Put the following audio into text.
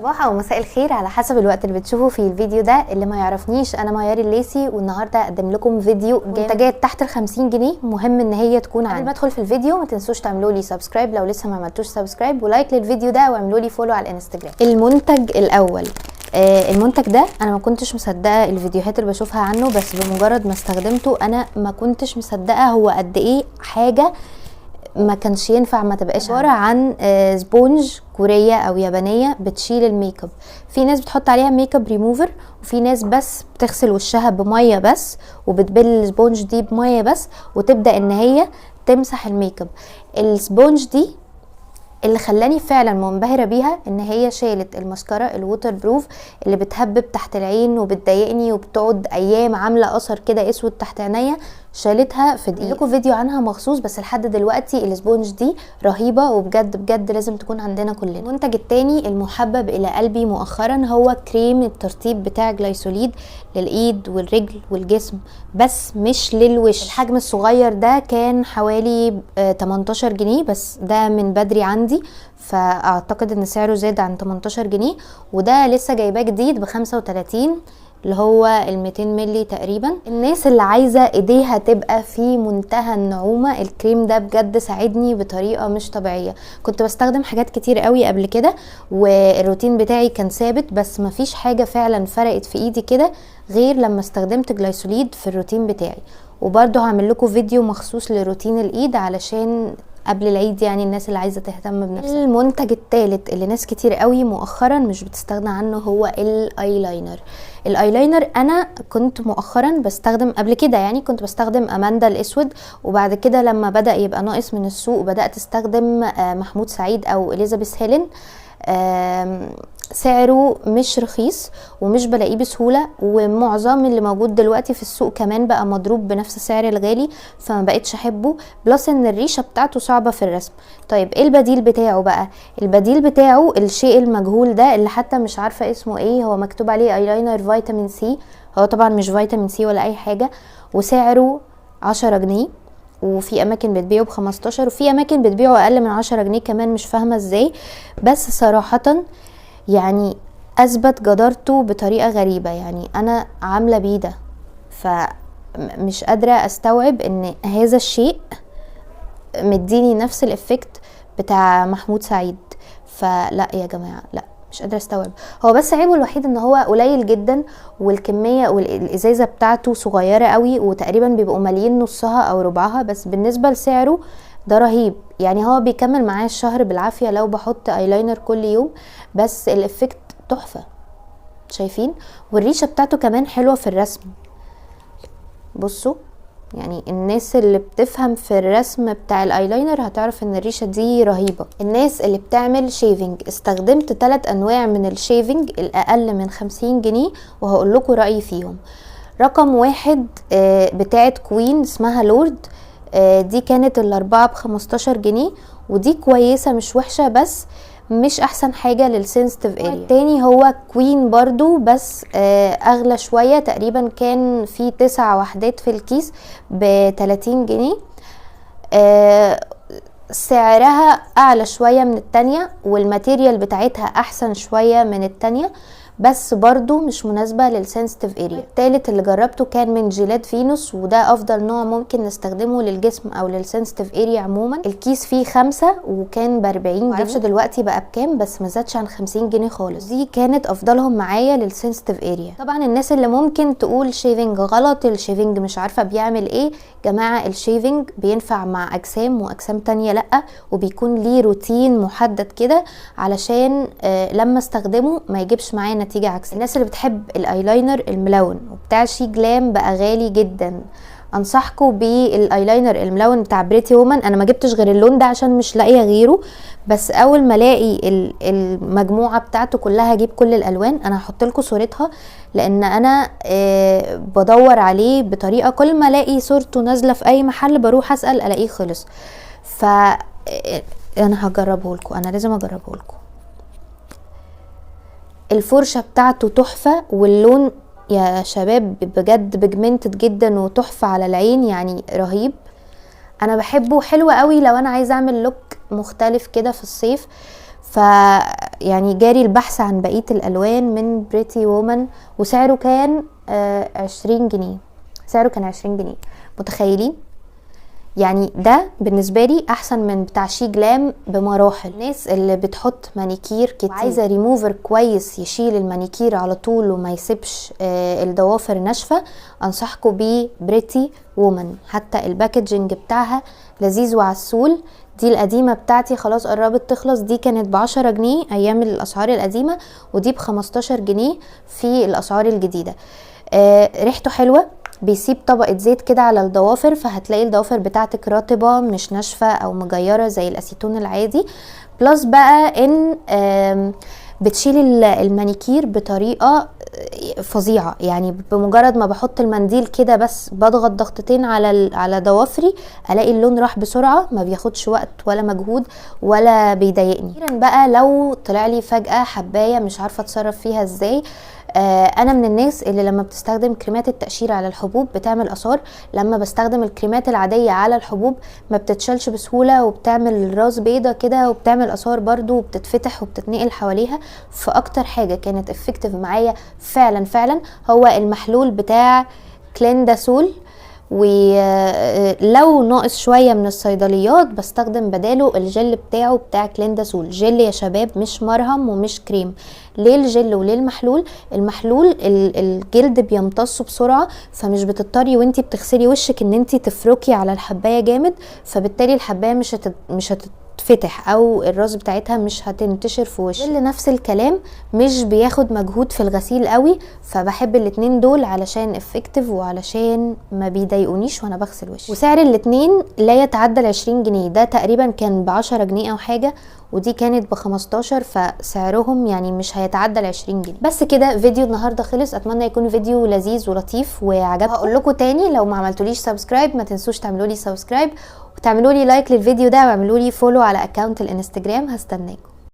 صباح او مساء الخير على حسب الوقت اللي بتشوفوا فيه الفيديو ده. اللي ما يعرفنيش انا ميار الليسي، والنهارده هقدم لكم فيديو منتجات تحت ال 50 جنيه، مهم ان هي تكون عندي. قبل ما ادخل في الفيديو ما تنسوش تعملوا لي subscribe لو لسه ما عملتوش subscribe، و like للفيديو ده، واعملوا لي follow على الانستجرام. المنتج الاول، المنتج ده انا ما كنتش مصدقه الفيديوهات اللي بشوفها عنه، بس بمجرد ما استخدمته انا ما كنتش مصدقه هو قد ايه حاجة ما كانش ينفع ما تبقاش. عبارة عن sponge كوريه او يابانية بتشيل الميك اب. في ناس بتحط عليها ميك اب ريموفر، وفي ناس بس بتغسل وشها بميه بس وبتبل ال sponge دي بميه بس وتبدا ان هي تمسح ال makeup. ال sponge دي اللي خلاني فعلا منبهره بيها ان هي شالت المسكره ال waterproof اللي بتهبب تحت العين وبتضايقني وبتقعد ايام عامله اثر كده اسود تحت عينيا، شالتها في دقيقة. لكم فيديو عنها مخصوص، بس لحد دلوقتي ال sponge دي رهيبة وبجد بجد لازم تكون عندنا كلنا. المنتج التاني المحبب الى قلبي مؤخرا هو كريم الترطيب بتاع جلايسوليد للايد والرجل والجسم، بس مش للوش. الحجم الصغير ده كان حوالي 18 جنيه، بس ده من بدري عندي فاعتقد ان سعره زاد عن 18 جنيه، وده لسه جايباه جديد ب 35 اللي هو ال 200 ملي تقريبا. الناس اللي عايزه ايديها تبقى في منتهى النعومه، الكريم ده بجد ساعدني بطريقة مش طبيعية. كنت بستخدم حاجات كتير قوي قبل كده والروتين بتاعي كان ثابت، بس مفيش حاجة فعلا فرقت في ايدي كده غير لما استخدمت جلايسوليد في الروتين بتاعي. وبرده هعمل لكم فيديو مخصوص لروتين الايد علشان قبل العيد، يعني الناس اللي عايزه تهتم بنفسها. المنتج الثالث اللي ناس كتير قوي مؤخرا مش بتستغنى عنه هو ال eyeliner. ال eyeliner انا كنت مؤخرا بستخدم قبل كده، يعني كنت بستخدم اماندا الاسود، وبعد كده لما بدا يبقى ناقص من السوق بدات استخدم محمود سعيد او اليزابيث هيلين. سعره مش رخيص ومش بلاقيه بسهولة، ومعظم اللي موجود دلوقتي في السوق كمان بقى مضروب بنفس السعر الغالي، فما بقتش احبه، plus ان الريشة بتاعته صعبة في الرسم. طيب ايه البديل بتاعه بقى؟ البديل بتاعه الشيء المجهول ده اللي حتى مش عارفة اسمه ايه، هو مكتوب عليه eyeliner vitamin C، هو طبعا مش vitamin C ولا اي حاجة، وسعره 10 جنيه، وفي اماكن بتبيعه ب15، وفي اماكن بتبيعه اقل من 10 جنيه كمان، مش فاهمة ازاي. بس صراحة يعني اثبت جدارته بطريقة غريبة، يعني انا عامله بيه ده فمش قادرة استوعب ان هذا الشيء مديني نفس ال effect بتاع محمود سعيد. فلا يا جماعة، لا مش قادرة استوعب. هو بس عيبه الوحيد ان هو قليل جدا، والكميه والازازه بتاعته صغيرة قوي، وتقريبا بيبقوا ماليين نصها او ربعها، بس بالنسبة لسعره ده رهيب. يعني هو بيكمل معايا الشهر بالعافية لو بحط ايلاينر كل يوم، بس ال effect تحفة، شايفين؟ والريشه بتاعته كمان حلوة في الرسم. بصوا يعني الناس اللي بتفهم في الرسم بتاع الايلاينر هتعرف ان الريشة دي رهيبة. الناس اللي بتعمل shaving، استخدمت 3 انواع من ال shaving الاقل من 50 جنيه وهقول لكم رايي فيهم. رقم 1، بتاعت كوين اسمها لورد، دي كانت الاربعة ب15 جنيه، ودي كويسة مش وحشة، بس مش احسن حاجة لل sensitive area. التاني هو كوين برضو، بس اغلى شوية، تقريبا كان في 9 وحدات في الكيس ب30 جنيه، سعرها اعلى شوية من التانية، وال material بتاعتها احسن شوية من التانية، بس برضو مش مناسبة لل sensitive area. التالت اللي جربته كان من جيلات فينوس، وده افضل نوع ممكن نستخدمه للجسم او لل sensitive area عموما. الكيس فيه 5 وكان ب40 جنيه، معرفش دلوقتي بقى بكام، بس ما زادش عن 50 جنيه خالص. دي كانت افضلهم معايا لل sensitive area. طبعا الناس اللي ممكن تقول shaving غلط، ال shaving مش عارفة بيعمل ايه، جماعة ال shaving بينفع مع اجسام واجسام تانية لأ، وبيكون ليه روتين محدد كده علشان لما استخدمه ما يجيبش معايا نتيجة عكس. الناس اللي بتحب الايلاينر الملون وبتاع شي جلام بقى غالي جدا، انصحكم بالايلاينر الملون بتاع بريتي وومن. انا ما جبتش غير اللون ده عشان مش لاقيه غيره، بس اول ما الاقي المجموعة بتاعته كلها هجيب كل الالوان. انا هحط لكم صورتها لان انا بدور عليه بطريقة، كل ما الاقي صورته نازله في اي محل بروح اسال الاقيه خلص. ف انا هجربه لكم، انا لازم اجربه لكم. الفرشة بتاعته تحفة، واللون يا شباب بجد pigmented جدا وتحفه على العين، يعني رهيب. انا بحبه، حلو قوي لو انا عايزه اعمل look مختلف كده في الصيف. ف يعني جاري البحث عن بقية الالوان من Pretty Woman، وسعره كان 20 جنيه، سعره كان 20 جنيه، متخيلين؟ يعني ده بالنسبة لي احسن من بتاع Sheglam بمراحل. الناس اللي بتحط مانيكير كتير عايزة ريموفر كويس يشيل المانيكير على طول وما يسيبش الضوافر ناشفة، انصحكم ب Pretty Woman. حتى ال packaging بتاعها لذيذ وعسول. دي القديمة بتاعتي خلاص قربت تخلص، دي كانت ب10 جنيه ايام الاسعار القديمة، ودي ب15 جنيه في الاسعار الجديدة. ريحته حلوة، بيسيب طبقة زيت كده على الضوافر، فهتلاقي الضوافر بتاعتك رطبة مش ناشفة او مجيرة زي الاسيتون العادي. plus بقى ان بتشيل المانيكير بطريقة فظيعة، يعني بمجرد ما بحط المنديل كده بس بضغط ضغطتين على ضوافري الاقي اللون راح بسرعة، ما بياخدش وقت ولا مجهود ولا بيضايقني. اخيرا بقى لو طلع لي فجأة حباية مش عارفة اتصرف فيها ازاي، انا من الناس اللي لما بتستخدم كريمات التقشير على الحبوب بتعمل اثار، لما بستخدم الكريمات العادية على الحبوب ما بتتشالش بسهولة وبتعمل راس بيضة كده وبتعمل اثار برضو وبتتفتح وبتتنقل حواليها. فاكتر حاجة كانت effective معايا فعلا فعلا هو المحلول بتاع Clindasol، ولو ناقص شوية من الصيدليات بستخدم بداله الجل بتاعه بتاع Clindasol. جل يا شباب، مش مرهم ومش كريم. ليه الجل وليه المحلول؟ المحلول الجلد بيمتصه بسرعة، فمش بتضطري وانتي بتغسلي وشك ان انتي تفركي على الحباية جامد، فبالتالي الحباية مش هتتفتح او الراس بتاعتها مش هتنتشر في وشك. الجل نفس الكلام، مش بياخد مجهود في الغسيل قوي، فبحب الاتنين دول علشان effective وعلشان ما بيضايقونيش وانا بغسل وشي. وسعر الاتنين لا يتعدى ال20 جنيه، ده تقريبا كان ب10 جنيه او حاجة، ودي كانت ب15، فسعرهم مش هيتعدى ال20 جنيه. بس كده فيديو النهارده خلص، اتمنى يكون فيديو لذيذ ولطيف وعجبكم. هقول لكم تاني لو ما عملتوليش subscribe ما تنسوش تعملوا لي subscribe وتعملوا لي like للفيديو ده واعملوا لي follow على account الانستجرام. هستناكم.